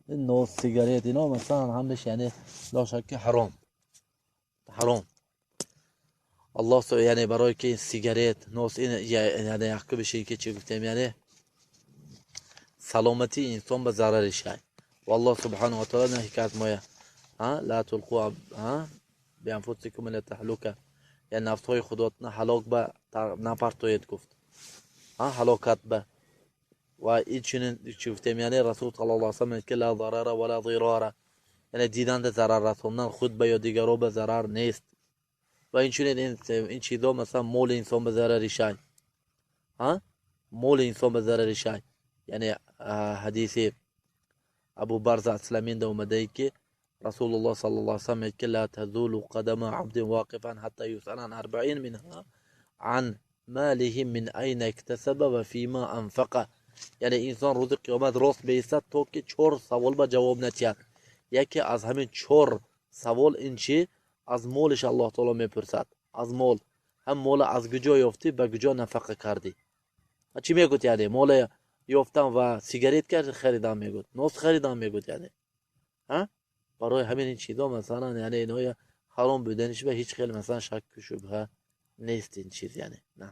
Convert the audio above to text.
Нос, сигарет, ино масалан ҳамаш, яъне ла шак ки ҳаром, ҳаром. Аллоҳ, яъне барое ки сигарет, нос, ин яъне якубиши ки чӣ гуфтем, яъне саломатии инсон ба зарари шай. Ва Аллоҳ субҳанаҳу ва таъала наҳй кард моя: لا تلقوا بأنفسكم إلى التهلكة, яъне нафсҳои худотна ҳалок ба напартоед, гуфт, ҳалокат ба. Ва инчунин чӣ гуфтем, яъне Расул саллаллоҳу алайҳи васаллам ки لا ضرر ولا ضرار, яъне диданда зарар расондан худ ба ё дигаро ба зарар нест. Ва инчунин ин чизо масалан моли инсон ба зарари шай, моли инсон ба зарари шай. Яъне ҳадиси Абу Барза Асламинда омадае ки Расулуллоҳ саллаллоҳу алайҳи васаллам мегӯяд ки لا تزول قدما عبد واقفا حتى يسأل عن أربع، منها عن ماله من أين اكتسب وفيما أنفق. Яъне инсон рӯзи қиёмат рост меистад, то ки чор савол ба ҷавоб натиҳад. Яке аз ҳамин чор савол ин чи? Аз молиш Аллоҳ таоло мепурсад, аз мол. Ҳам мола аз куҷо ёфтӣ, ба куҷо нафақа кардӣ? Чӣ мегӯд? Яъне мола ёфтам ва сигарет харидам, мегӯд, нос харидам, мегӯд. Яъне барои ҳамин ин чизо масалан, яъне иноя ҳаром буданиш ба ҳеҷ хел масалан шакку шубҳа нест ин чиз, яъне на.